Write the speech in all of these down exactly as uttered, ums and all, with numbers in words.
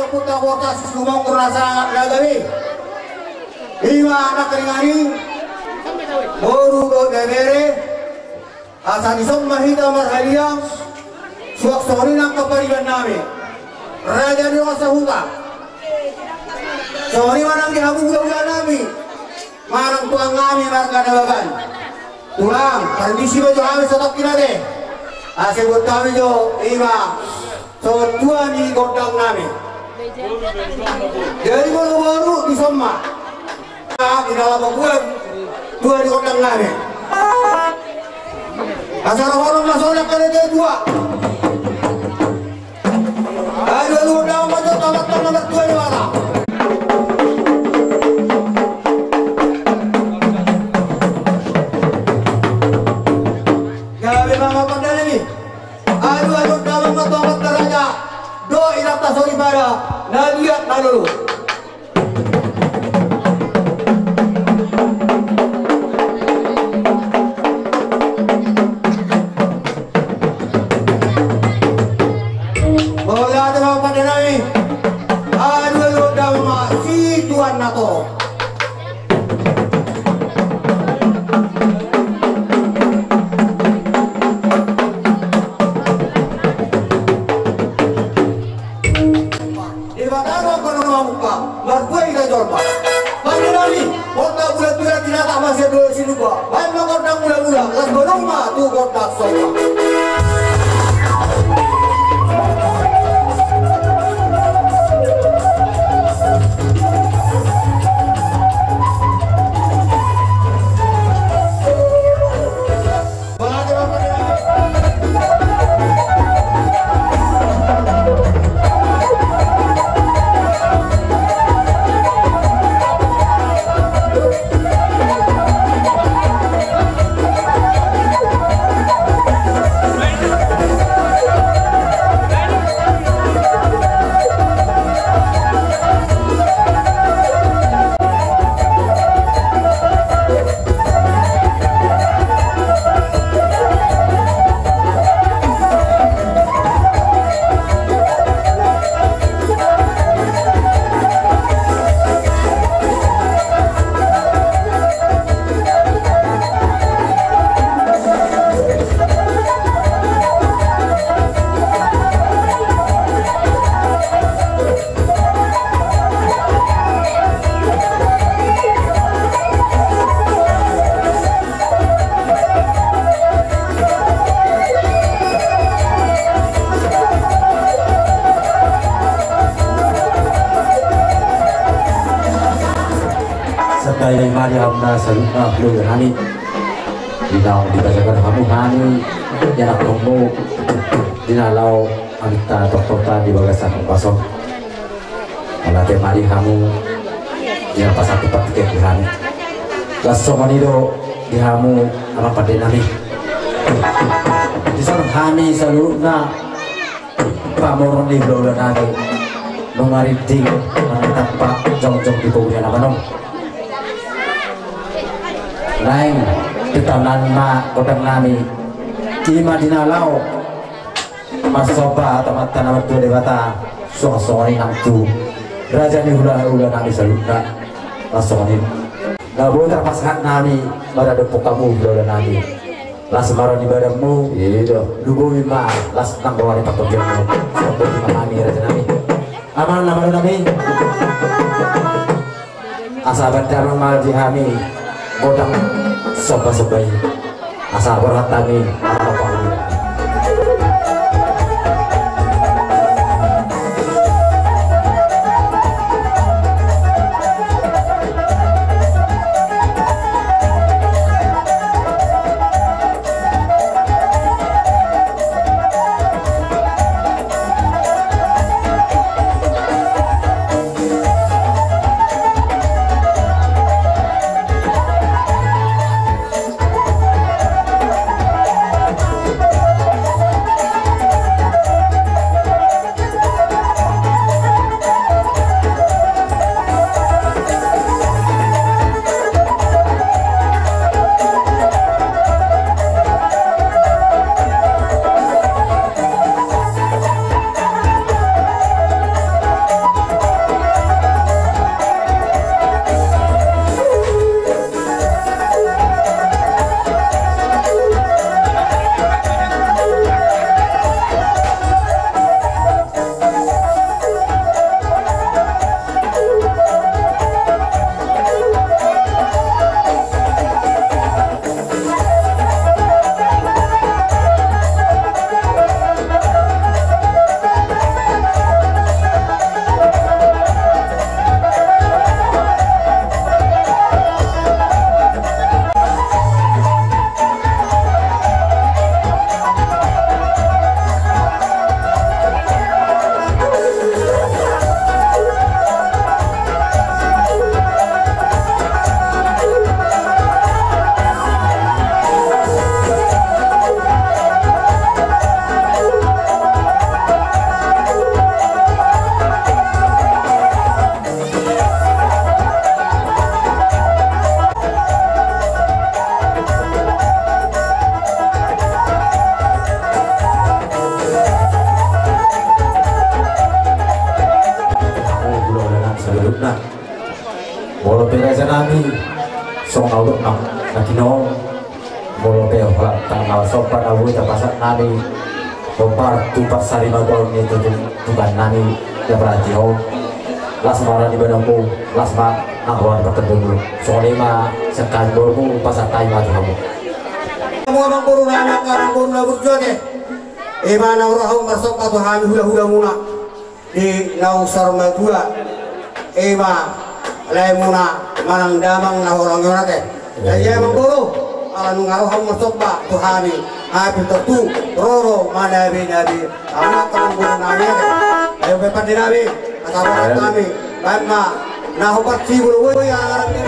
Huta Kota Sisumong rasa na gabe. Ima anak ringan i, boru dohot ibebere, asa dison ma hita marhadiah, suang songon i nang pariban nami. Raja ni dongan sahuta. Songon i ma nang di hamu hulahula nami. Manang tulang nami marga Nababan. Tulang, parmisi ma jo hami satongkin ate. Asa buat hami jo ima songon tua ni gondang nami. Jadi boru-boru dison ma. Ah, di dalam buat tua ni gondang nami. Asa rohorong na sonang kali dia dua. Aduh, aduh, aduh, aduh, aduh, aduh, aduh, aduh, aduh. Gabe ma amang pande nami. Aduh, aduh, damang ma tu amanta raja dohot inanta soripada na liat na lolo. Mauliate ma amang pande nami. Aduh, aduh, damang ma situan na torop. Debata do angka na mamungka, martua hita jolma. Pande nami, gondang bulan tu na tinata masian do silupa. Baen ma gondang mula-mula, las godang ma tu gondang somba. Santabi ma di hamuna saluhutna, hulahula nami. Di naung dibasakan hamu hami di anakhonmu di na laho amanta tontong di bagasan ombas on. Mauliate ma di hamu di na pasahat partingkian di hami. Laos songon i do di hamu amang pande nami. Dison hami saluhutna pamoruon ni hulahula nami nunga rinding manang tampak jongjong di pogu ni Alaman on. Naeng pintannami ma gondang nami, ima di na laho marsomba tu Amanta na martua Debata, suang songon i nang tu raja ni hulahula nami saluhutna. Laos songon i na boi tarpasahat nami maradophon hamu hulahula nami. Las ma roha ni badanmu. Iya do. Lumobi ma las nang roha ni partondianmu. Songon i ma hami raja nami. Amang na malo nami. Asa baen damang ma di hami gondang sombasomba i. Asa borhat hami. Nami songon na hudok nang na tinodo. Molo pe holan tanggal sompat na boi tapasahat nami hombar tu parsarimatua ni tutungan nami na berarti ho. Las ma roha ni badanmu, las ma nang roha ni partondimu. Songon i ma sian hami borungku, pasahat hami ma tu hamu. Hamu amangboru nami, angka amangboru na burju ate. Ima naung ro hamu marsomba tu hami hulahulamuna. Di naung saur matua, ima laemuna manang damang na horong i on ate. Jadi amangboru, ala nunga ro hamu marsomba tu hami, hami pe tontu ro do manabenabe hamu angka amangboru nami ate. Ayo pe pande nami, asa borat nami, baen ma na hombar sibulan boi arangaran ni.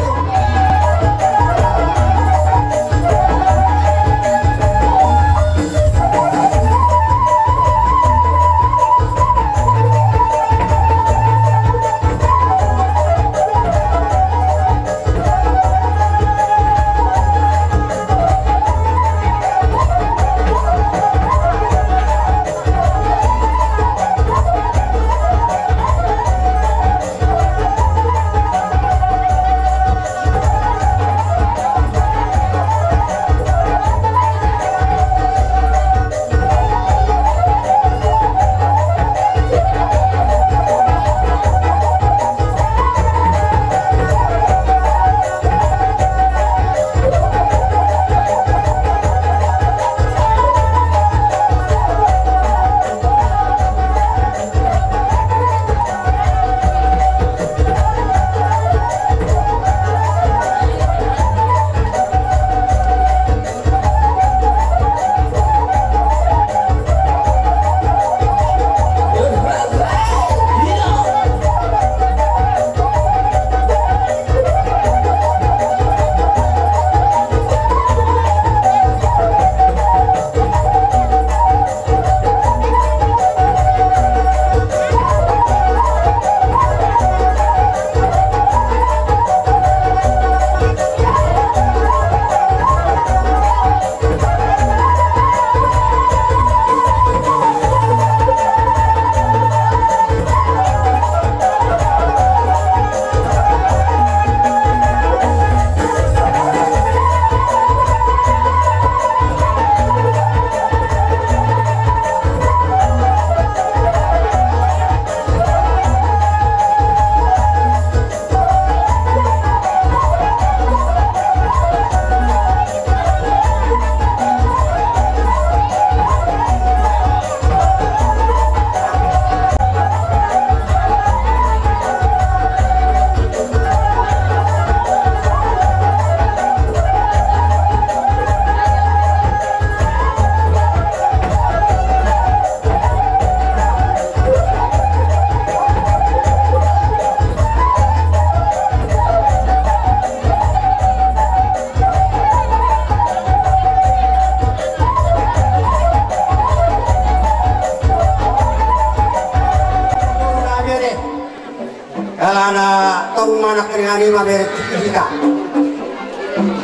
Alana tong ma nangkiningan i mabere di hita.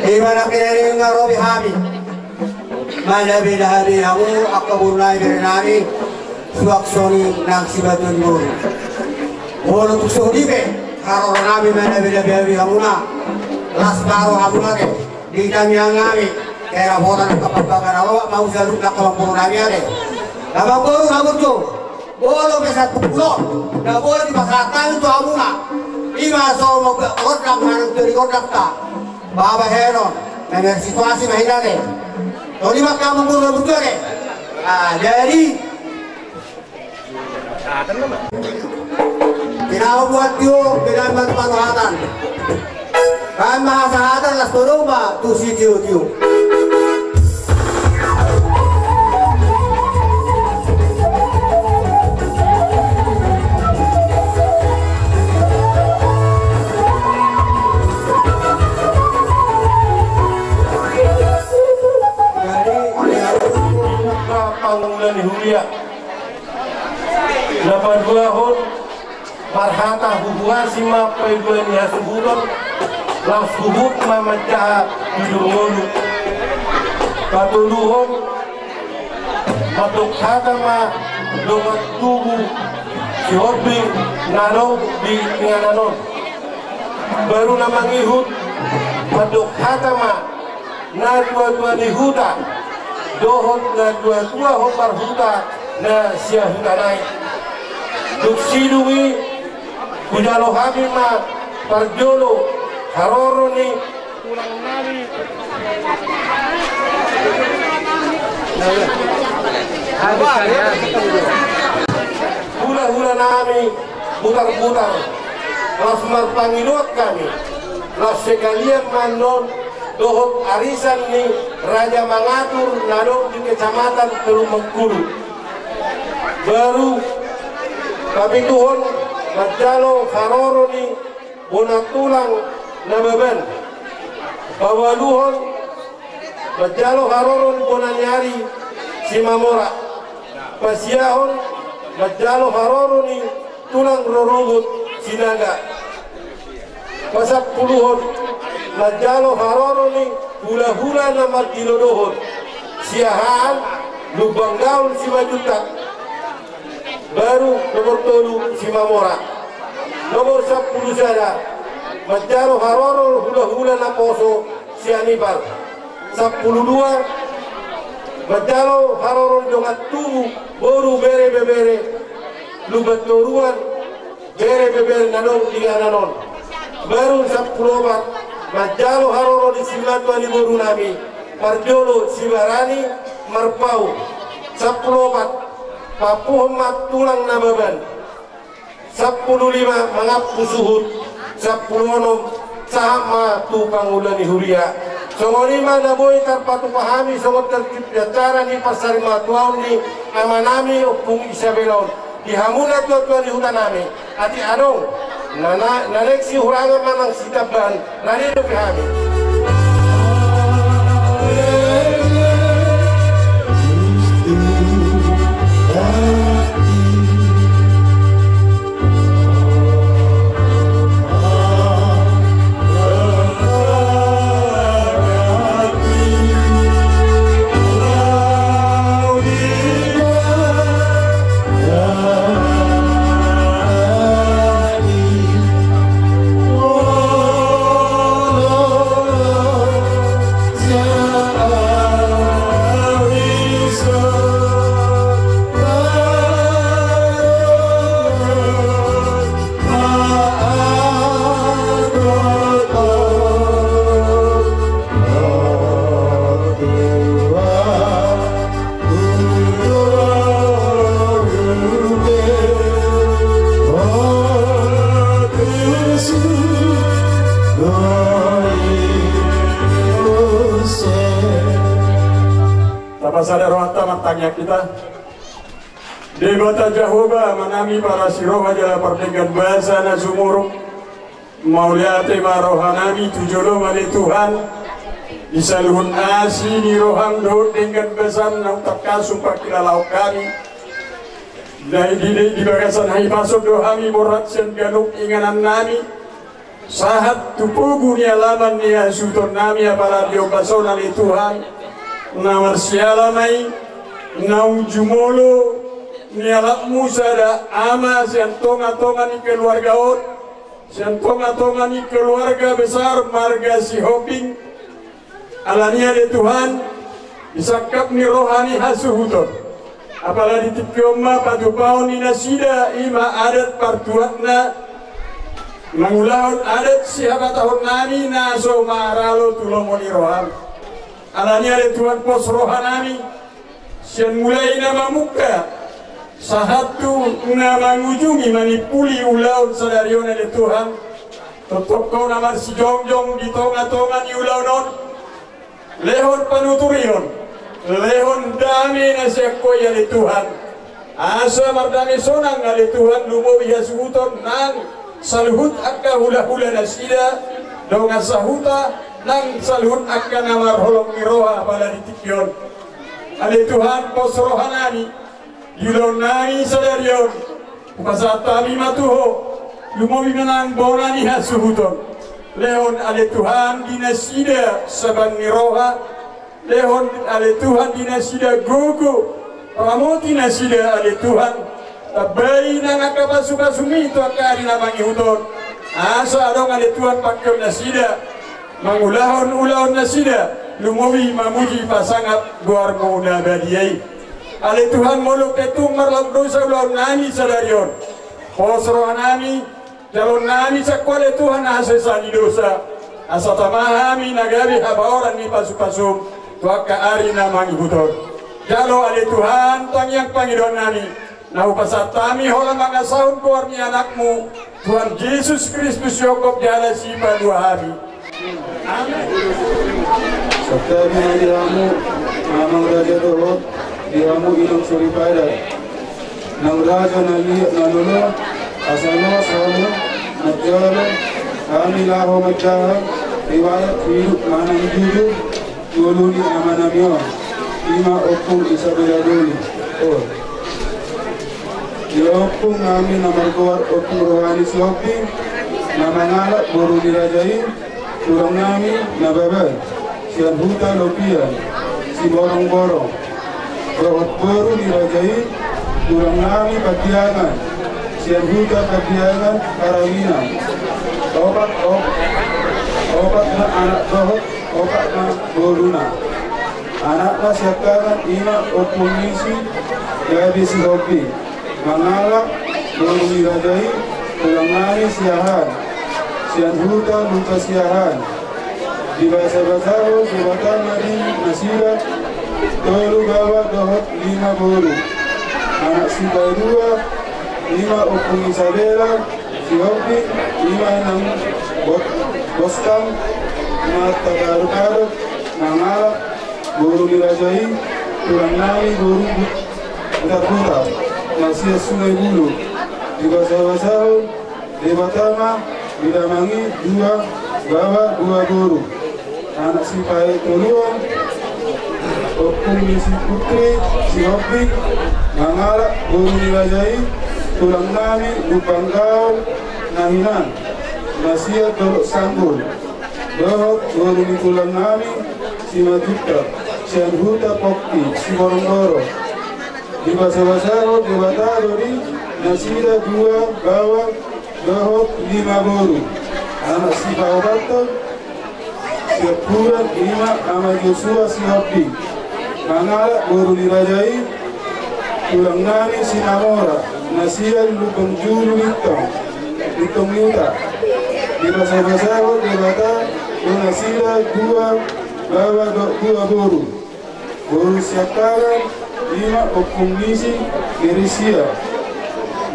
Ima nangkiningan i nga ro be hami. Manabenabe hamu angka boru nami, bere nami, suang songon i nang sibatuan boru. Molo tung songon i pe haroro nami, manabenabe hamu, hamuna, las ma roha hamu ate. Di tangiang nami, kerabotan angka pambaga na loak ma usalup nang amangboru nami ate. Amangboru na burju, molo pe sahat pukul on, na boi dipasahat hami tu hamuna. Ima so gondang manang tori gondang ta. Bahenon, na marsituasi ma hita ate. Toli ma angka amangboru na burju ate. Ah, jadi Tinahu buat tio, pinambat panuhatan. Kan ma hasahatan las todong ma tu sitiotio. Jadi, pangula ni huria. Na paduahon, marhata huhuasi ma paidua ni hasuhuton, laos huhut ma manjaha jujur ngolu. Patoluhon, mandok hata ma dongan tubu Sihombing na adong di inganan on. Baru na mangihut, mandok hata ma natuatua ni huta dohot natuatua hombar huta na siahuta nai. Dung sidung i, hujalo hami ma parjolo haroro ni hulahula nami Butarbutar, laos marpangidoan hami, laos sekalian ma annon dohot arisan ni Raja Mangatur na adong di Kecamatan Teluk Mangkulu. Baru papituhon, manjalo haroro ni bona tulang Nababan. Paualuhon, manjalo haroro ni bona ni ari Simamora. Pasiahon, manjalo haroro ni tulang rorobot Sinaga. Pasampuluhon, manjalo haroro ni hulahula na martilodohon Siahaan, Lumban Gaol, Simanjuntak. Baru nomor tolu Simamora. Nomor sampulu sada, manjalo haroro hulahula naposo Sianipar. Sampulu dua, manjalo haroro ni dongan tubu, boru, bere, ibebere Lumban Toruan, bere, ibebere na adong di inganan on. Baru sampulu opat, manjalo haroro ni simatua ni boru nami, parjolo Sibarani Marpaung. Sampulu opat, papuhon ma tulang Nababan. Sampulu lima, mangampu suhut. Sampulu onom, sahat ma tu pangula ni huria. Songon i ma na boi tarpatupa hami songon tertib acara ni parsarimatuaon ni ama nami Ompung Isabela on. Di hamu natuatua ni huta nami, atik adong na, na, na naeng sihurangan manang sitambahan, na nidopi hami. Tapasada rohanta martangiang hita. Debata Jahowa, Amanami parasi roha jala pardenggan basa na sumurung. Mauliate ma rohanami tu jolom ale Tuhan, di saluhut asi ni roham dohot denggan basam naung tangkas hupakilalahon hami. Di, di, di bagasan hahipason do hami borhat sian ganup inganannami. Sahat tu pogu ni alaman ni hasuhutonnami apala di ombas on ale Tuhan, na marsiala ma i, naung jumolo nialapmu sada ama sian tongatonga ni keluarga on, sian tongatonga ni keluarga besar marga Sihombing. Alani ale Tuhan, di sangkap ni roha ni hasuhuton, apala di tingki on ma patupaon ni nasida i ma adat partuatna, mangulahon adat sihabatahonnami na so maralo tu lomo ni roham. Alani ale Tuhan, pos rohanami, sian mulai na mamungka sahat tu na mangujungi manimpuli ulaon sadari on ale Tuhan. Tongtong Ho na marsijongjong di tongatonga ni ulaon on. Lehon panuturion, lehon dame na sian Ho i ale Tuhan. Asa mardame sonang ale Tuhan lumobi hasuhuton nang saluhut angka hulahula nasida, dongan sahuta, nang saluhut angka na marholong ni roha apala di tingki on. Ale Tuhan, pos rohanami, di ulaonnami sadari on, hupasahat hami ma tu Ho, lumobi ma nang bona ni hasuhuton. Lehon ale Tuhan di nasida sabang ni roha, lehon ale Tuhan di nasida gogo, ramoti nasida ale Tuhan, tambai nang angka pasupasumi tu angka ari na mangihut on. Asa adong ale Tuhan pangkeon nasida, mangulahon ulaon nasida, lumobi mamuji pasangap goarmu na badia i. Ale Tuhan, molo pe tung marlaok dosa ulaon nami sadari on, pos roha nami, jalo nami sangkua ale Tuhan hasesaan ni dosa, asa tama hami na gabe habaoran ni pasupasum tu angka ari na mangihut on. Jalo ale Tuhan tangiang pangidoan nami, na hupasahat hami holan mangasahon goar ni Anakmu, Tuhan Jesus Kristus, Jakob jala Sipalua hami. Amen. Santabi ma di hamu amang raja dohot di hamu inong soripada, nang raja na liat na lolo, asa loas hamu manjalo hami laho manjaha riwayat hidup manang jujur ngolu ni amanami on, ima Ompung Isabela Doli. O, ia ompung nami na margoar Ompung Rohani Sihombing, na mangalap boru ni raja i, tulang nami Nababan, sian huta Lopian, Siborongborong, dohot boru ni raja i, tulang nami Pandiangan, sian huta Pandiangan, Karanginan. Opat, op-, opat ma anak dohot opat ma boruna. Anakna siangkangan ima Ompung Nisi gabe Sihombing, mangalap boru ni raja i, tulang nami Siahaan, sian huta Luta Siahaan. Dibasabasahon Debata ma di nasida tolu baoa dohot lima boru. Anak sipaidua ima Ompung Isabela Sihombing, ima nang bot-, bostang na tagadokadok mangalap boru ni raja i, tulang nami boru Butarbutar, na sian Sungai Bulu. Dibasabasahon Debata ma di damang i dua baoa dua boru. Anak sipaitoluan Ompung Nisi Putri Sihombing, mangalap boru ni raja i, tulang nami Lumban Gaol na hinan, na sian Dolok Sanggul. Dohot boru ni tulang nami Simanjuntak, sian huta Pongki, Siborongborong. Dibasabasahon Debata do di nasida dua baoa dohot lima boru. Anak sipaopathon siampudan ima ama Josua Sihombing, mangalap boru ni raja i, tulang nami Sinamora, na sian Lumban Julu Lintong, Lintong ni Huta. Dibasabasahon Debata do nasida dua baoa dohot dua boru. Boru siangkangan ima Ompung Nisi Gerisia,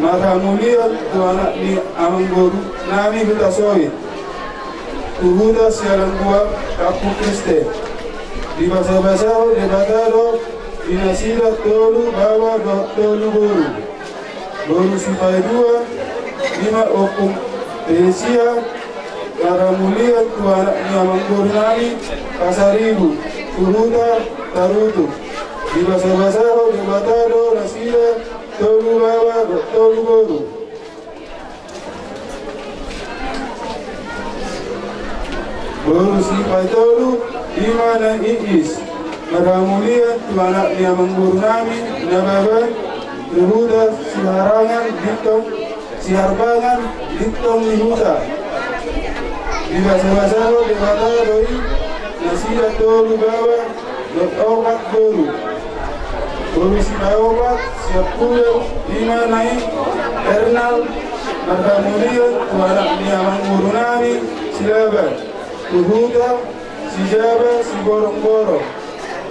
marhamulian tu anak ni amangboru nami Hutasoit, tu huta Sialang Buang, Kampung Kristen. Dibasabasahon Debata do di nasida tolu baoa dohot tolu boru. Boru sipaidua ima Ompung Teresia, marhamulian tu anak ni amangboru nami Pasaribu, tu huta Tarutung. Dibasabasahon Debata do nasida tolu baoa dohot tolu boru. Boru sipaitolu ima na Iis, marhamulian tu anak ni amangboru nami Nababan, tu huta Siharangan Lintong, Siharbangan Lintong ni Huta. Dibasabasahon Debata do i nasida tolu baoa dohot opat boru. Boru sipaopat siampudan ima na i Hernal, marhamulian tu anak ni amangboru nami Silaban, tu huta Sijaba, Siborongborong.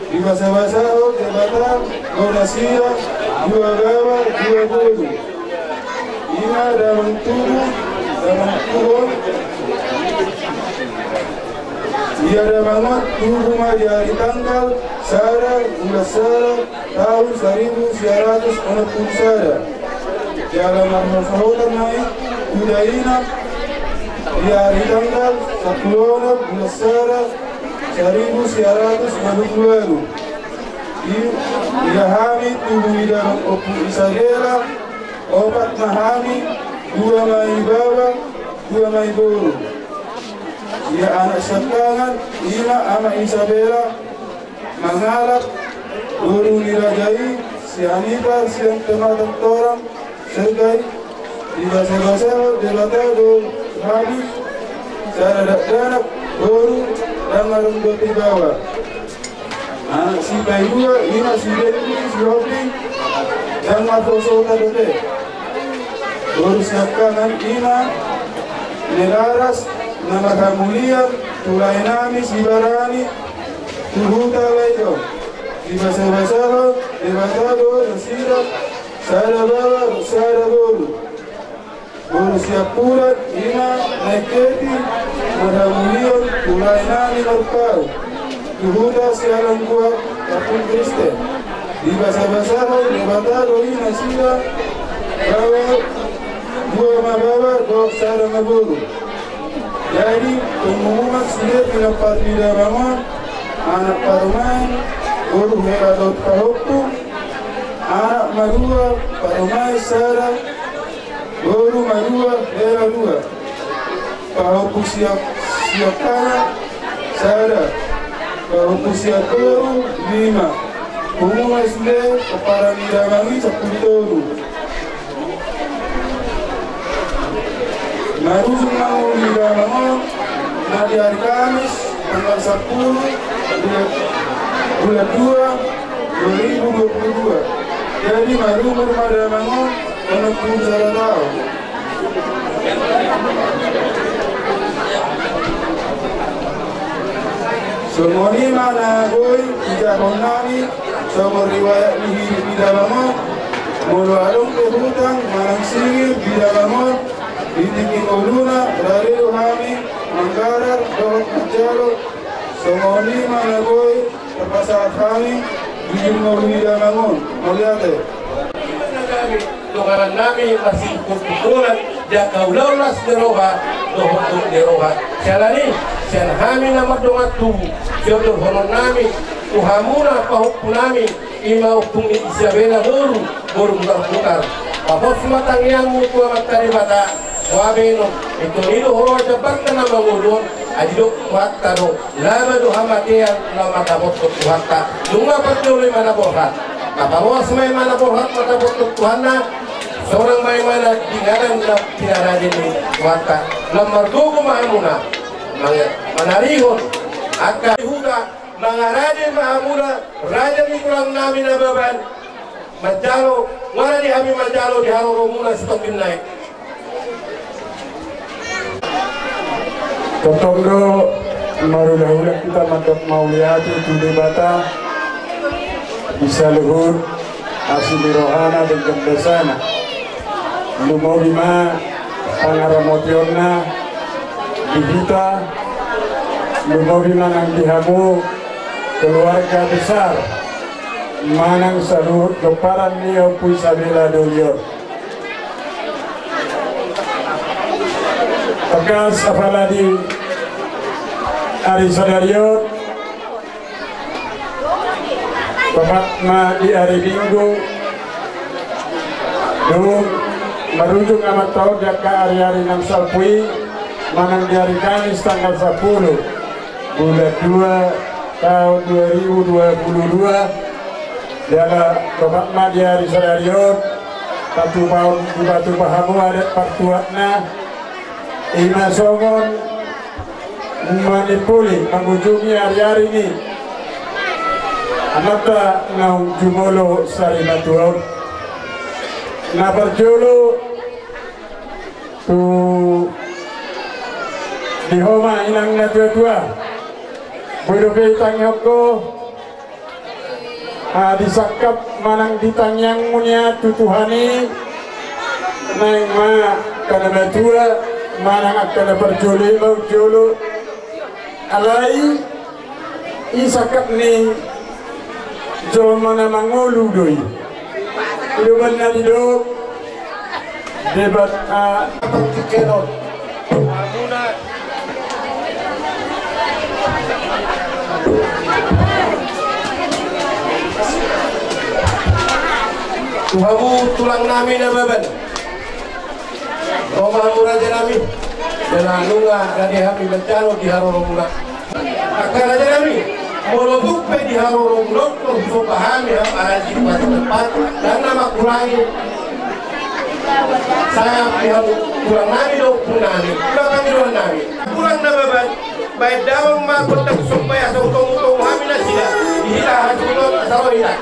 Dibasabasahon Debata do nasida dua baoa dua boru. Ima damang tubu, damang tubu. Ia damang on tubu ma di ari tanggal sada, bulan sada, tahun saribu sia ratus onom pulu sada. Jala marsaotan ma i tu daina di ari tanggal sampulu onom bulan sada, saribu sia ratus onom pulu walu. I-, ia hami tubu di damang Ompung Isabela, opat ma hami, dua ma i baoa, dua ma i boru. Ia anak siangkangan ima ama Isabela, mangalap boru ni raja i, si Anita sian Pematang Torang, Sergai. Dibasabasahon Debata do Habis, sada dakdanak, boru, ndang adong dope baoa. Anak sipaidua, ima si Dendi, si Hopi, ndang marhosota dope. Boru siangkangan, ima Melaras, na marhamulian, tu laenami si Barani, tu huta Laidong. Dibasabasahon Debata do nasida, sada baoa, sada boru. Boru siampudan, ima Naingkepi, marhamulian, tu laenami Marpaung, tu huta Sialang Buat, Kampung Kristen. Dibasabasahon Debata do i nasida, baoa, dua ma baoa, dohot sada ma boru. Jadi, pengumuman sude pinompar ni damang on, anak parumaen, boru hela dohot pahompu, anak ma dua, parumaen sada, boru ma dua, hela dua. Pahompu siap, siap tangan, sada. Pahompu siap boru, lima. Pungu ma sude, pomparan ni damang i sampulu tolu. Marujung ma ngolu ni damang on, na di hari Kamis, tanggal sampulu, bulan, bulan dua, dua ribu dua puluh dua. Jadi, marumur ma damang on, onom pulu sada taon. Songon i ma na boi dijahahon nami, songon riwayat ni hidup ni damang on, molo adong pe hutang manang singir di damang on, di tingki ngoluna, rade do hami manggarar dohot manjalo, songon i ma na boi tarpasahat hami di ujung ngolu ni damang on. Mauliate. Donganan nami masihungkul-hungkulan, di angka ulaon las ni roha dohot gok ni roha. Siala ni i, sian hami na mardongan tubu, siondolhonon nami tu hamuna pahompu nami, ima ompung ni Isabela boru, boru Butarbutar. Pos ma tangiangmu tu Amanta Debata, boa baenon, ingkon i do huroha jambarta na mangolu on, aji didok Tuhanta do, laba do hamatean lam mandapothon Tuhanta. Nunga parjolo imana borhat. Tapaloas ma imana borhat mandapothon Tuhanna. Sonang ma imana di ngoluna na pinarade ni Tuhanta. Lam margogo ma hamuna. Mang-, manarihon angka huta, mangarade ma hamuna raja ni tulang nami Nababan. Manjalo, nunga rade hami manjalo di haroromuna sitongkin nai. Tongtong do marulahulah hita mandok mauliate tu Debata di saluhut asi ni rohana denggan basana. Lumobi ma pangaramotionna di hita, lumobi ma nang di hamu keluarga besar manang saluhut pomparan ni Ompu Isabela doli on. Tangkas apala di ari sadari on, tepat ma di ari Minggu, dung marujung amanta on di angka ari-ari na salpu i, manang di ari Kamis tanggal sampulu bulan dua taon dua ribu dua puluh dua, jala tepat ma di ari sadari on, patupahon, dipatupa hamu adat partuatna, ima songon manimpuli mangujungi ari-ari ni amanta naung jumolo sarimatua on. Na parjolo tu di ho ma inang na tua-tua. Boi dope ditangihon ho, ah, disangkap manang di tangiangmu nian tu Tuhan i, naeng ma angka na matua manang angka na parjolo i mangujolo. Alai i sangkap ni jolma na mangolu do i. I do umbahen na didok Debat, ah, pangkikkenon. Tu hamu tulang nami Nababan. Ro ma hamu raja nami. Jala nunga rade hami manjalo di haroromuna. Angka raja nami, molo tung pe di haroromuna on, tor husomba hami, hami ala di tempat-tempat, ndang na mangkurangi. Sangap di hamu tulang nami dohot ompu nami, tulang pangidoan nami. Tulang na baban, baen damang ma gondang somba i asa hutomu-tomu hami nasida. Di hita hasuhuton asa ro hita.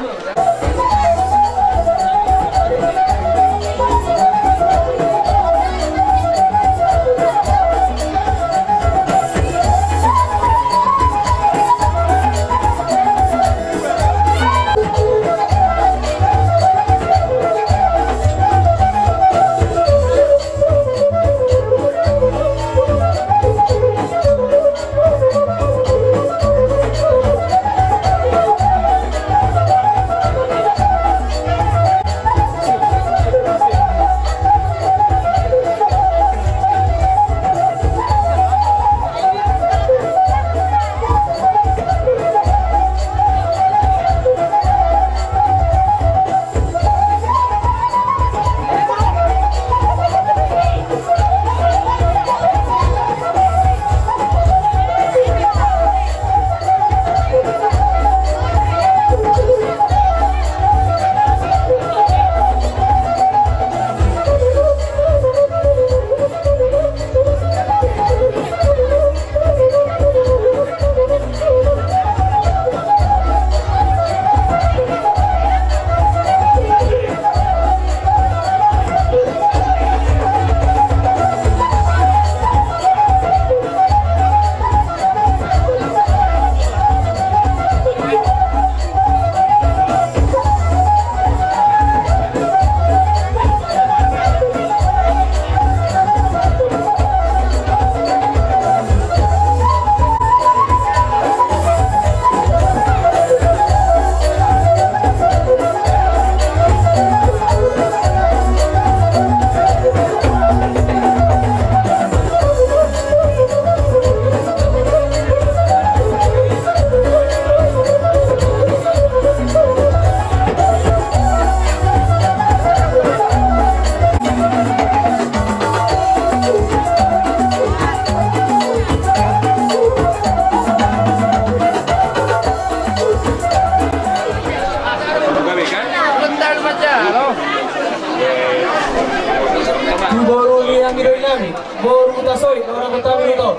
Tu boru ni anggi doi nami, boru Hutasoit, orang Kota Bogor.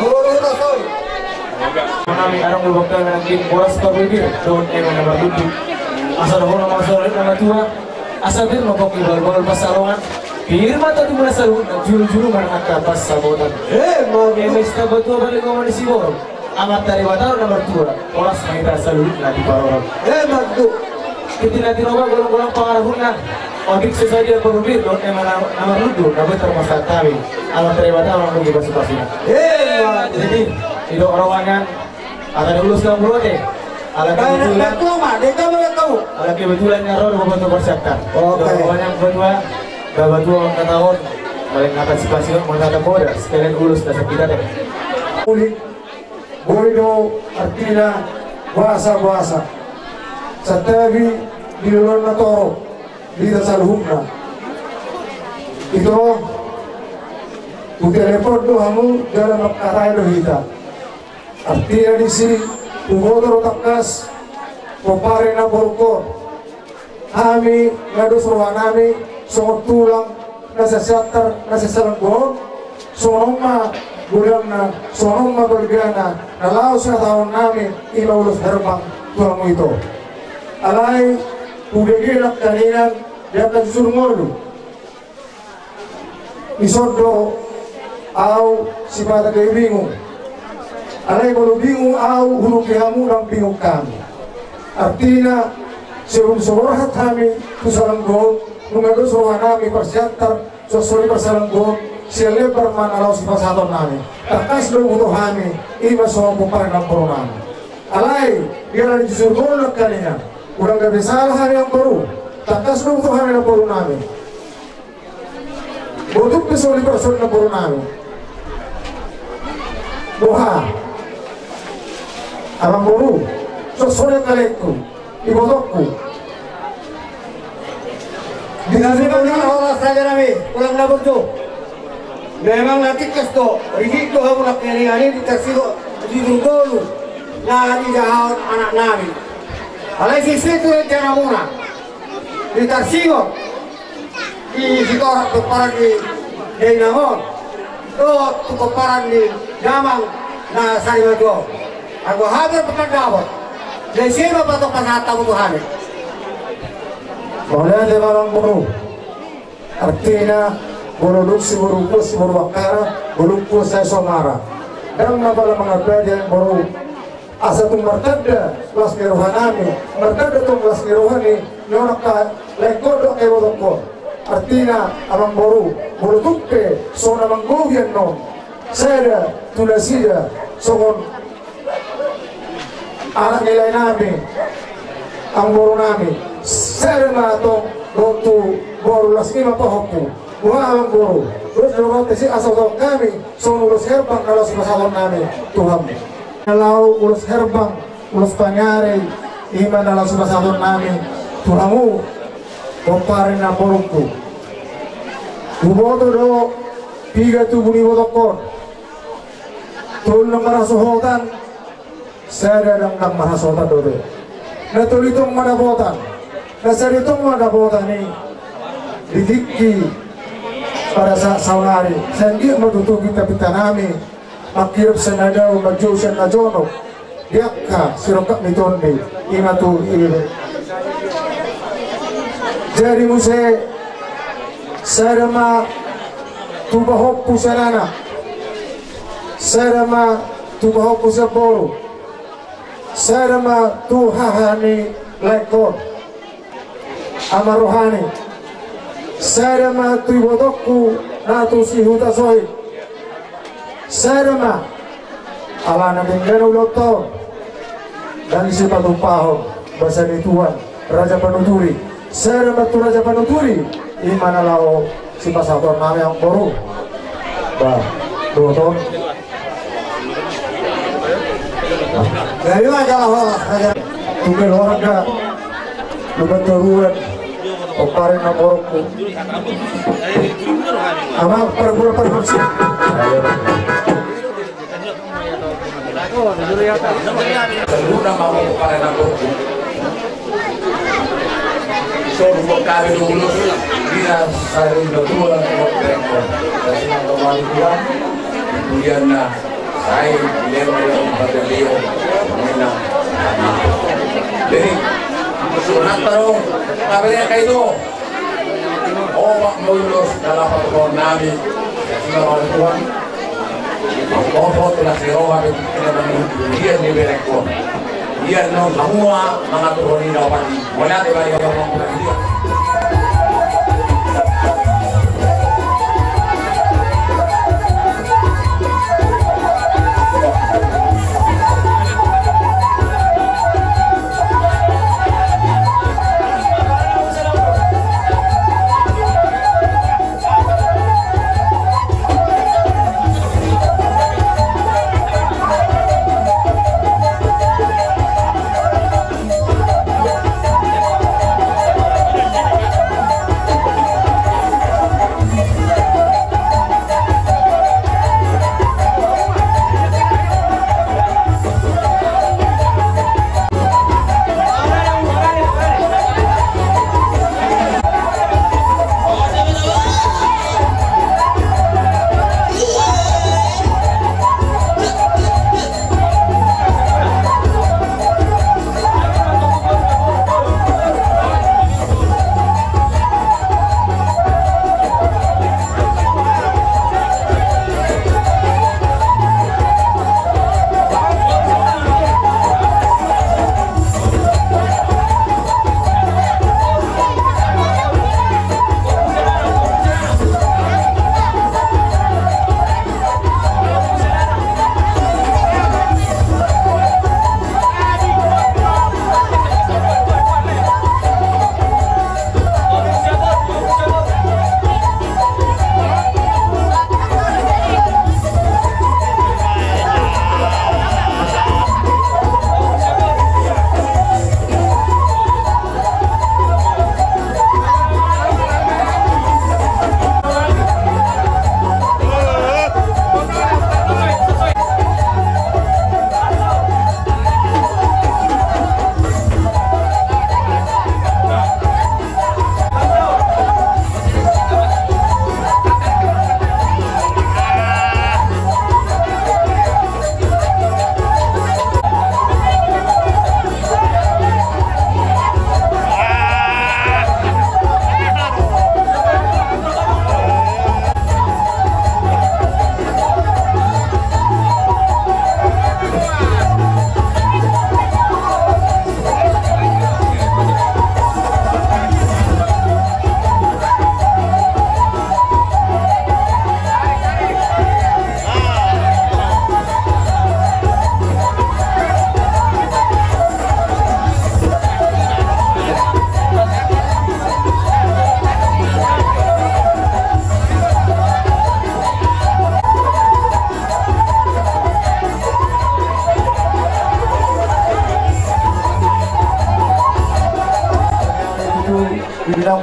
Boru Hutasoit. Nami adong lubang kami nangkin boras parbibir, daun emang nama duduk. Asa dohonon ma saluhut na matua, asa pir ma pongki bahulbahul pansalongan, pir ma tondimuna saluhutna, julujulu ma nang angka pansamotan. Eh, mau. Eme sitamba tua balga ma ni siborok. Amanta Debata do na martua, horas ma hita saluhutna diparorot. Eh, marduk. Tintin na tinopa, golanggolang pangarahutna, otik so sadia parbibir, dohot emang na, na marlundu, na boi tarpasahat hami. Amanta Debata ma nang nunga pasupasuna. Eh, marduk. Jadi, didok roha nian, hata ni ulos na umboto. Ala kebetulan, ala kebetulan ni ro do bapatua parsiantar. Oke. Didok roha nian bapatua, bapatua mangkatahon, paling hata sipasuna, mangkatahon boda, sekalian ulos na sakit hati. Ulik. Boi do artina boasa-boasa. Santabi di loloan na torop di hita saluhutna. Ito, hutelepon do hamu jala mangkatai do hita. Artina disi huboto do tangkas pomparan na borungkon. Hami, nga dos rohanami songon tulang na sian Siantar, na sian Salanggohon, songon on ma godangna, songon on ma balgana, na laho sihatahononnami, i ma ulos herbang tu hamu ito. Alai hubege nangkaningan di angka jujur ngolu. Dison do ahu sipata gabe bingung. Alai molo bingung ahu, hudok di hamu ndang bingung hami. Artina, sebelum so borhat hami tu Salanggohon, nunga dos rohanami parsiantar, songon i parsalanggohon, sian Lembar ma na laho sipasahatonnami. Tangkas do huboto hami, i ma songon pomparan namborunami. Alai, di ala ni jujur ngolu nangkaningan, unang gabe sala hami namboru. Tangkas do huboto hami namborunami. Botuk pe soli parson namborunami. Boha? Amangboru, songon i kalengku, ibotokku. Di sini memang horas rajanami, tulang na burju. Memang na tingkas do, rigit do hamu nangkaningan i di tarsingot, di jujur ngolu na nidahahon anaknami. Alai sise tu rencanamuna. Di tarsingot, Di Sitorop pomparan ni dainang on dohot tu pomparan ni damang na sarimatua on. Anggo hami marpandapot, jala ise ma patok pasahat hamu tu hami. Mauliate ma amang boru. Artina, molo dung siboru Puas, siboru Bakkara, molo dung Puas sai somara. Ndang na pala mangabadi amang boru. Asa tung martanda las ni rohanami, martanda tung las ni roha ni, ni angka laengkon dohot angka ibotongkon. Artina, amang boru, molo tung pe songon na manggohi annon, sada tu nasida songon anak ni laenami, amang borunami, sada ma tong dohot tu boru, las i ma pahompu. Boha amang boru, dos do rohanta si asa hudokhon hami songon ulos herbang na laho sipasahatonnami tu hamu. Na laho ulos herbang, ulos pangari, i ma na laho sipasahatonnami tu hamu, pomparan ni namborungku. Huboto do piga tubu ni ibotongkon. Tolu na marhasohotan, sada ndang marhasohotan dope. Na tolu i tong ma dapotan, na sada i tong ma dapotan i. Di tingki pada sa-, saonari, sai anggiat ma tutu pintapintanami manghirim sian na dao, manjou sian na jonok di angka sirongkap ni tondi, i ma tu i. Jadi muse, sada ma tu pahompu sian anak, sada ma tu pahompu sian boru, sada ma tu haha ni laengkon, ama rohani, sada ma tu ibotongku na tu si Hutasoit, sada ma alana denggan ulaonta on, ndang sipatumpahon basa ni Tuhan, Raja Panuturi, sada ma tu Raja Panuturi, i ma na laho sipasahatonnami amang boru. Ba, dohot on. Jadi ma jala horas, Raja. Tu keluarga, tu keturunan, pomparan ni namborungku. Amang, pargula, pargula. Saluhutna ma pomparan ni namborungku. Songon hami do ulos, dinas sari na tua, songon pengko. Sai sinamot ma di Tuhan, kemudian na, sai dilema dia umpat dia, menang. Jadi, sunat tarong, kabelnya kayak itu. Omak ma ulos na laho patupaonnami, songon hami do ulos. Mangkohot las ni roha pe tu na mangihut dia ni berengkon. Dia non hamu ma mangaturhon i na opat i. Mauliate ma di hamu.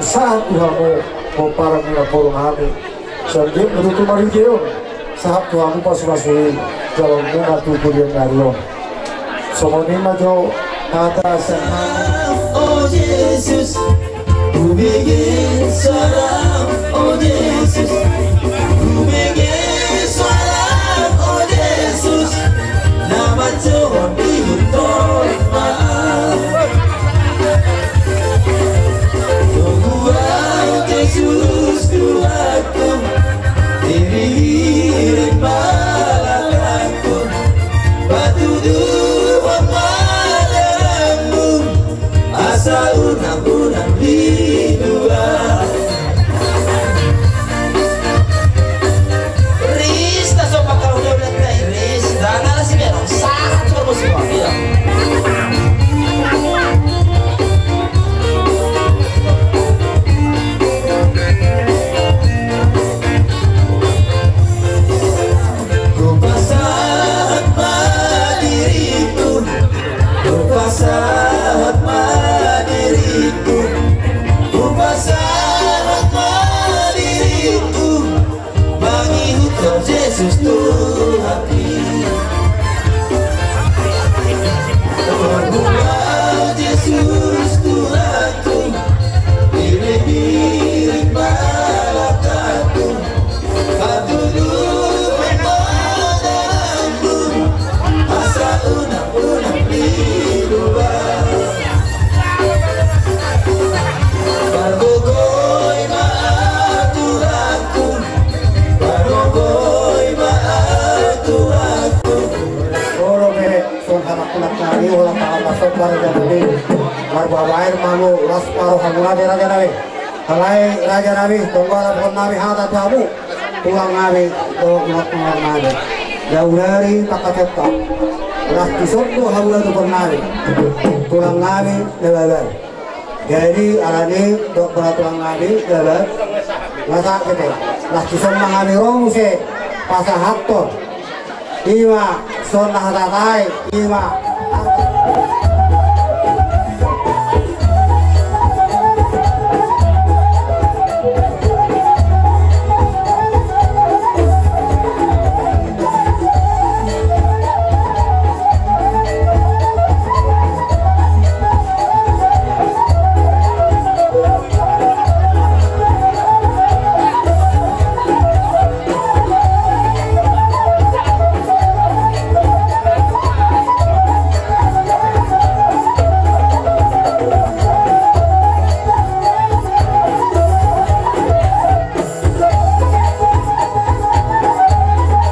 Sahat tu hamu pomparan ni namboru nami. Sai anggiat ma tutu marhite on sahat tu hamu pasupasu i jaloonmuna tu pudi ni ari on. Songon i ma jo hata sian hami. O Jesus, hubege salam, o Jesus, hubege salam, o Jesus. Na manjouhon, ihut ma. Togu ahu Jesus Tuhanku, iring-iring ma langkangku, patuduhon ma dalanmu, asa unang-unang lilu ahu. Ris, na so pangkauliulian na i, ris. Dang ala si Benong, sahat so musik on, iya. Hupasahat ma diringku, hupasahat ma diringku, hupasahat ma diringku, mangihuthon Jesus Tuhanki. Togu ahu Jesus Tuhanku, iring-iring ma langkangku, patuduhon ma dalanmu, asa unang-unang lilu ahu. Pargogoi ma aturanku, pargogoi ma aturanku. Olo be, songon hata na hula nami, holan tangan na somba raja nami. Marbabaen ma hamu, las ma rohamuna be raja nami. Alai raja nami, tong do haraphon nami hata tu hamu, tulang nami, dohot tulang nami. Nauli-uli pangkataion, las tuson do hamuna tulang nami. Tulang nami, na babar. Jadi alani i, dohot tulang nami, na babar. Masa hita, las tuson ma hami ro muse pasahathon. Ima, songon na hata i, ima.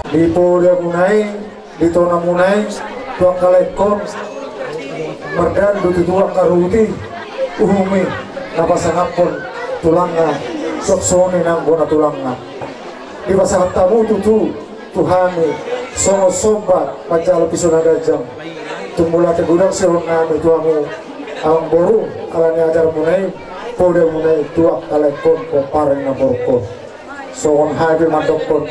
Di podamuna i, di tonamuna i, tu angka laengkon, mardalan do tutu angka ruhut i, uhum i, na pasangaphon tulangna, songon i nang bona tulangna. Dipasahat hamu tutu tu hami songon somba manjalo piso na ganjang. Tung mauliate godang sihol nami tu hamu amangboru, alani ajarmuna i, podamuna i tu angka laengkon pomparan ni namborungkon. Songon hami pe mandokkon,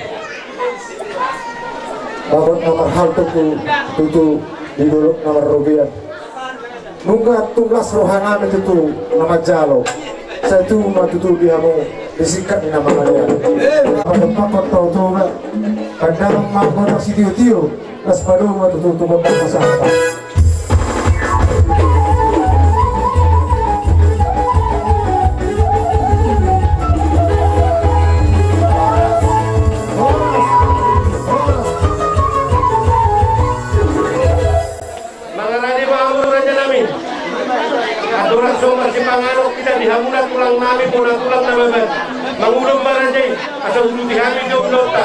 bagot na marhalto tutu di dolok na marrobean. Nunga tung las roha nami tutu na manjalo. Sai tubu ma tutu di hamu di singkat ni na mangalean. Padompakkon tau Toba, pandalan ma gondang sitio-tio, las padomu ma tutu tu gondang pasahaton. Mangarade ma hamu raja nami. Andorang so marsipanganon hita di hamuna tulang nami, bona tulang na babar. Mangulon ma raja i, asa uduti hami do ulaonta.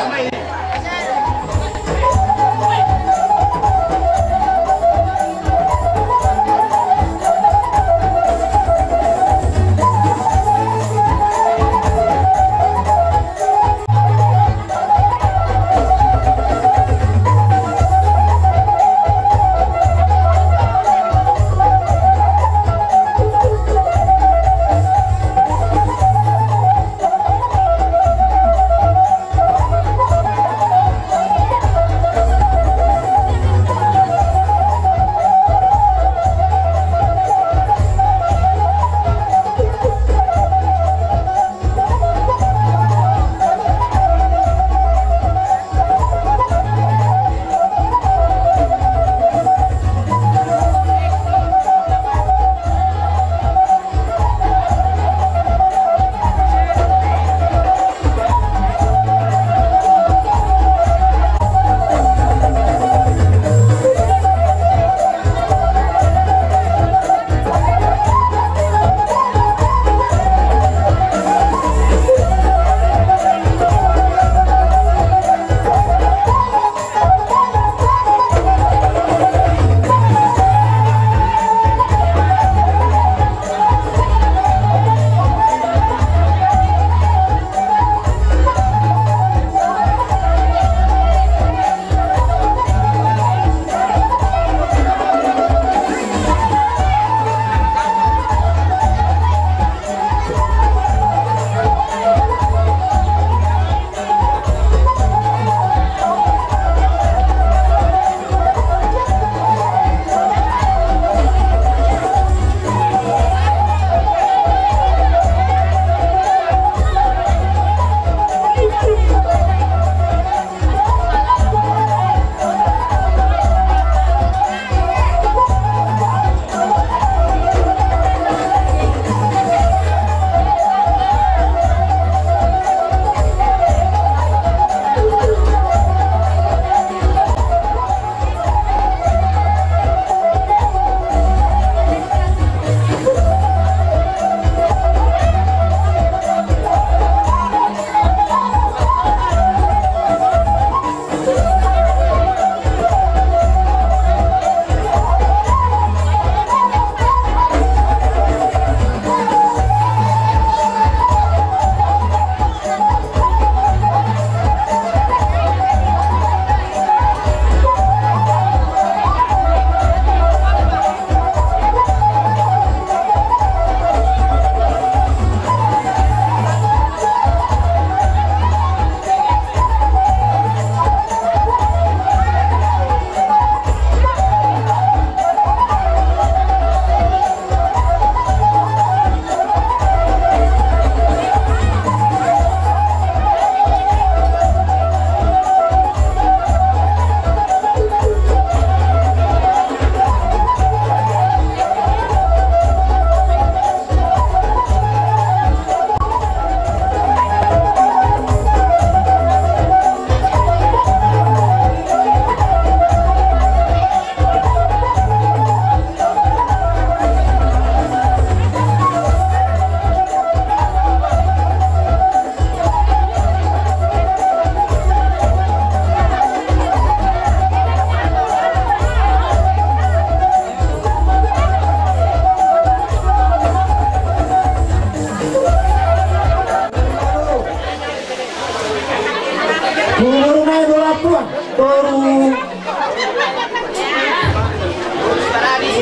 Boru, boru nai, boru Ampuan. Boru,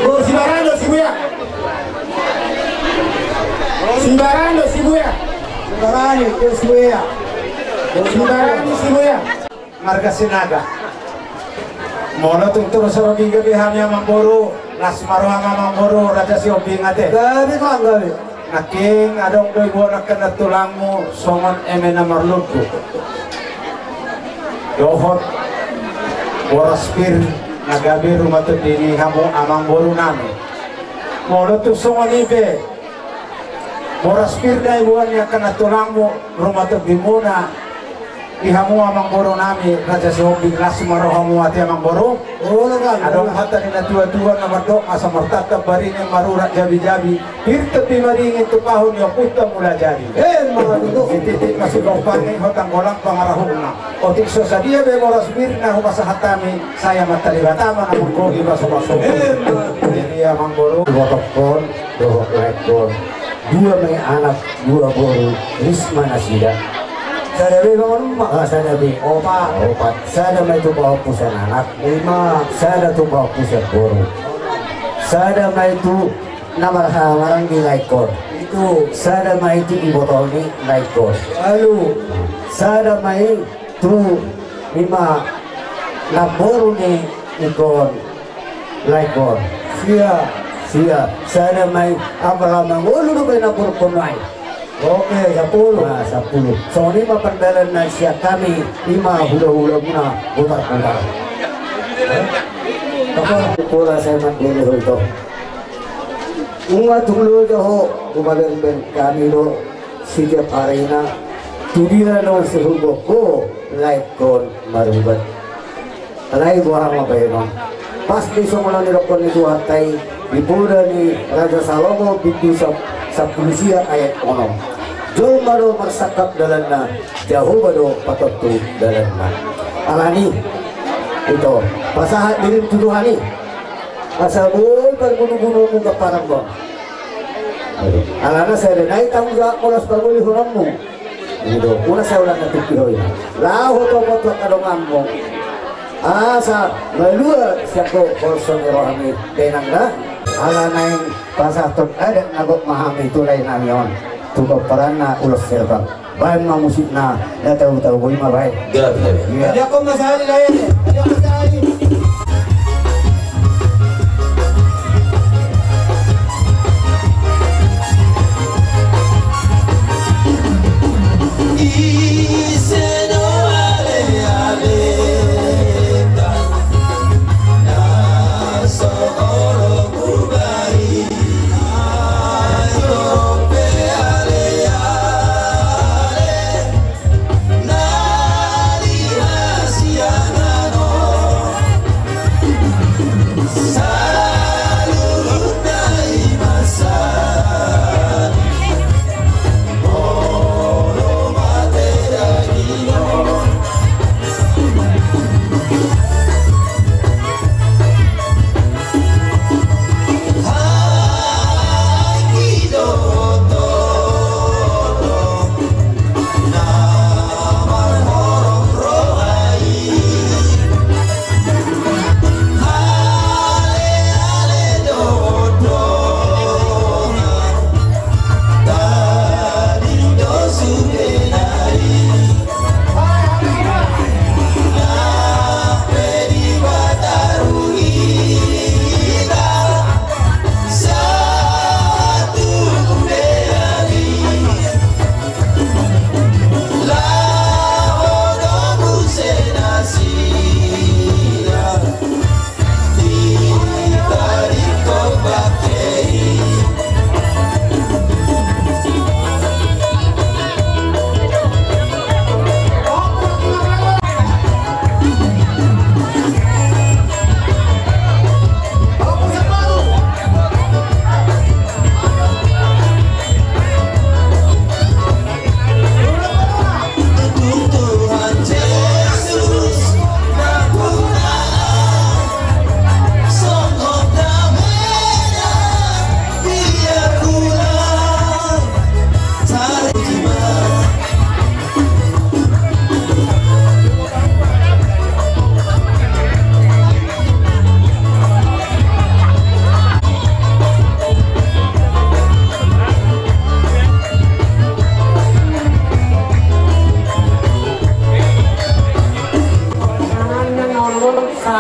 boru Sibarani do Sibuea. Sibarani do Sibuea. Sibarani do Sibuea. Sibarani Sibuea. Marga Sinaga. Molo tung torus ro di gabe hami amangboru, las ma roham amangboru, Raja Sihombing ate. Gabe, Bang, gabe. Nangkin adong do iboan angka na tulangmu songon eme na marlombu dohot boras pir na gabe ruma tondi ni hamu amangboru nami. Molo tung songon i pe boras pir na iboan ni angka na tulangmu ruma tondimuna, di hamu amangboru nami Raja Sihombing, las ma rohamu ate amangboru. Olo, kan. Adong hata ni na tua-tua na mandok, asa martantang baringin marurat jabi-jabi, pir tondi maringin tu pahu ni ompunta Mulajadi. Emma tutu. Sititik ma sigompangin, hotang golang pangarahutna. Otik so sadia be boras pir na hupasahat hami, sai Amanta Debata ma na manggohi pasu-pasu. Emma. Jadi amangboru, botohon dohot laetkon. Dua ma i anak, dua boru, ris ma nasida. Sada be, Bang, on ma. Ah, sada be. Opat. Opat. Sada ma i tu pahompuson anak. Lima. Sada tu pahompuson boru. Sada ma i tu na marhaha maranggi laetkon. Pitu. Sada ma i tu iboto ni laetkon. Ualu. Sada ma i tu ima namboru ni ingkon laetkon. Sia. Sia. Sada ma i, apala mangolu do baen namboru pon ai. Oke, sampulu. Ah, sampulu. Songon i ma pardalan na sian hami, ima hula-hulamuna botar-botar. Apa? Pola sai mandele ho ito. Nunga tung loja ho, hupaberber hami do setiap harina. Tu dia na sihulbok ho laetkon marubat. Alai boha ma bahenon. Pas di songon na nidokkon ni Tuhanta i di poda ni Raja Salomo bindu sap-, sampulu sia ayat onom. Jolma do marsangkap dalanna, Jahowa do patontu dalanna. Alani i, ito, pasahat dirim tu Tuhan i. Asa boi pargunu-gunuonmu gamparan, Bang. Alana sada nai tanggung jawab, pola pargulihononmu. I do, unang sai holan na tumpi ho i. Laho topot tu angka donganmu. Asa malua sian ho holso ni rohami, dainang da. Ala naeng pasahathon adat na gok ma hami tu laenami on. Tu gomparanna ulos herbang. Baen ma musikna, na tau-tau boi ma baen. Iya, iya. Ajakon ma sahali, lae. Ajakon ma sahali.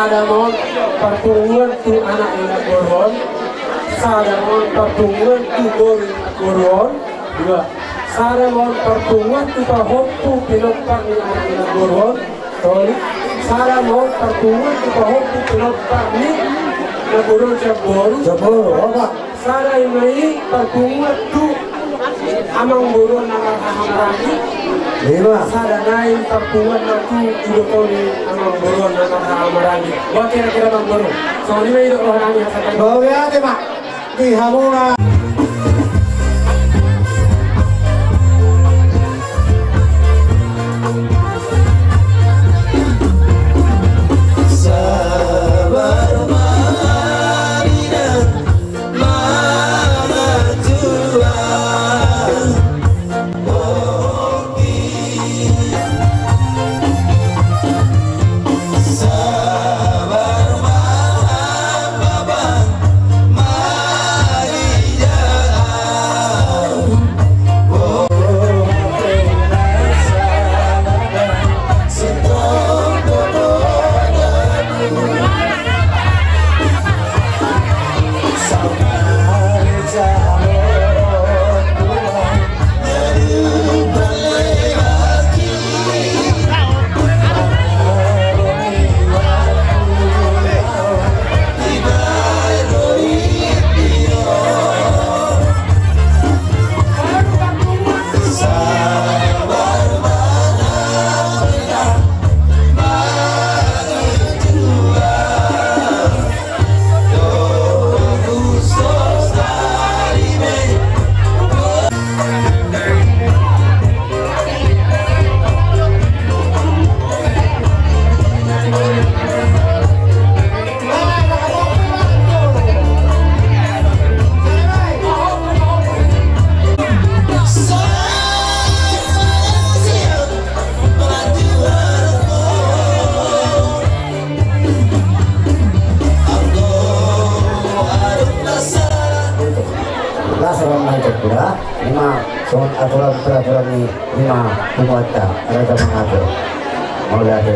Sada ma on parpunguan tu anak ni namboru on. Sada ma on parpunguan tu boru ni namboru on. Dua. Sada ma on parpunguan tu pahompu pinompar ni anak ni namboru on. Tolu. Sada ma on parpunguan tu pahompu pinompar ni namboru on sian boru. Sian boru, opat. Sada i ma i parpunguan tu amangboru on na marhahamaranggi. Lima. Sada nai parpunguan na tu ibotoni amangboru on na marhahamaranggi. Boha kira-kira amangboru? Songon i ma i dok roha nami hasahatan. Bau ya, Pak. Di hamuna. Sabar ma, Amina. Las roha nami tu hita, ima songon aturan peraturan ni ima punguanta, raja mangatur. Mauliate.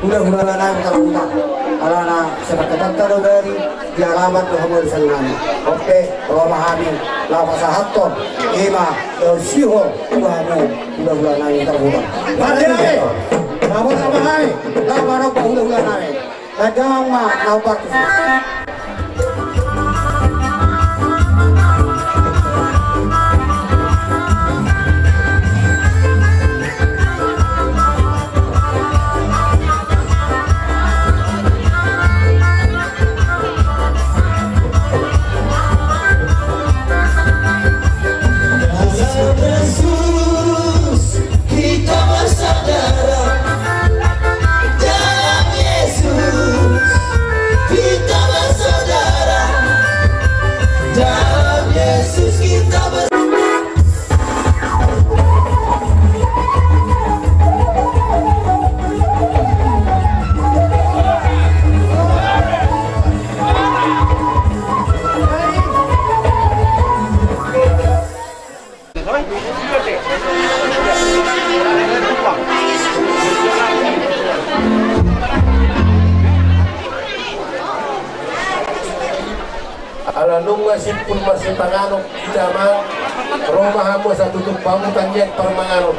Hulahula nami tarhuna, alana sepakat hata do bari di alaman do hamu di sana. Oke, roha ma hami laho pasahathon ima daun sihol tu hamu hulahula nami tarhuna. Mari, mari. Laho ma hami laho manomba hulahula nami. Ganjang ma na umpartus. Hita bersaudara dalam Yesus, Masimpul masipanganon hita ma. Ro ma hamu asa tutup hamu tangiang parmanganon.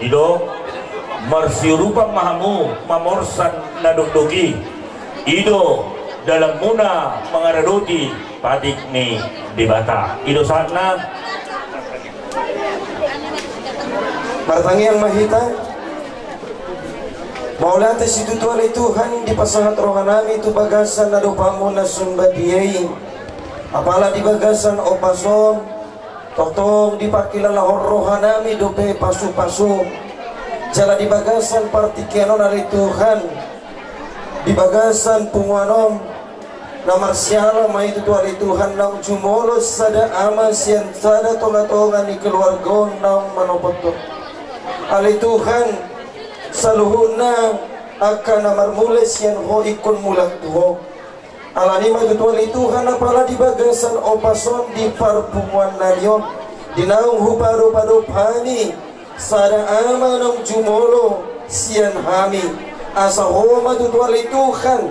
I do, marsiurupan ma hamu mamorsan na dokdok i. I do dalanmuna mangaradoti patik ni Debata. I do sahatna. Martangiang ma hita. Mauliate situtu ale Tuhan, dipasahat rohanami tu bagasan adopanmu na sun badia i. Apala di bagasan ombas on, tongtong dipangkilalahon rohanami dope pasupasu. Jala di bagasan partingkian on ale Tuhan, di bagasan punguan on, na marsiala ma i tutu ale Tuhan naung jumolo sada ama sian sada tongatonga ni keluarga on naung manopothon. Ale Tuhan, saluhutna angka na marmula sian Ho ingkon mulak tu Ho. Alani i ma tutu ale Tuhan, apala di bagasan ombas on di parpunguannami on, di naung hupadopadop hami sada ama naung jumolo sian hami. Asa Ho ma tutu ale Tuhan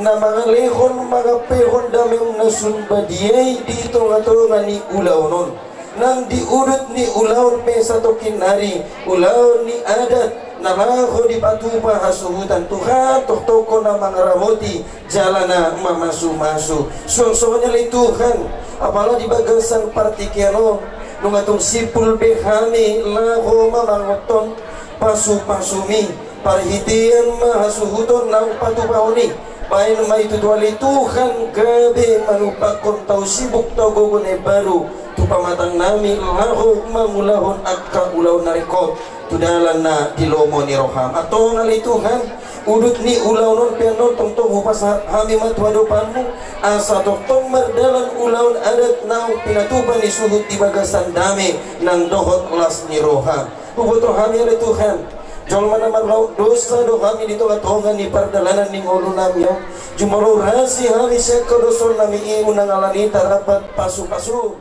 na mangalehon mangampehon dameon na sun badia i di tongatonga ni ulaon on. Nang di udut ni ulaon pe satongkin nari, ulaon ni adat na laho dipatupa hasuhuton, Tuhan, tongtong Ho na mangaramoti jala na mamasumasu. Suang songon i ale Tuhan, apala di bagasan partingkian on, nunga tung simpul be hami laho mamangothon pasupasumi. Parhitean ma hasuhuton naung patupahon i, baen ma i tutu ale Tuhan gabe manumpakkon tau sibuk tau gogo na imbaru tu pamatangnami laho mangulahon angka ulaon na ringkot tu dalan na di lomo ni roham. Antong ale Tuhan, udut ni ulaon on pe annon tongtong hupasahat hami ma tu adopanmu, asa tongtong mardalan ulaon adat naung pinatupa ni suhut di bagasan dame nang dohot las ni roha. Huboto hami ale Tuhan, jolma na marlaok dosa do hami di tongatonga ni pardalanan ni ngolunami on. Jumolo urasi hami sian hadosaonnami i, unang alani i tardapat pasupasu.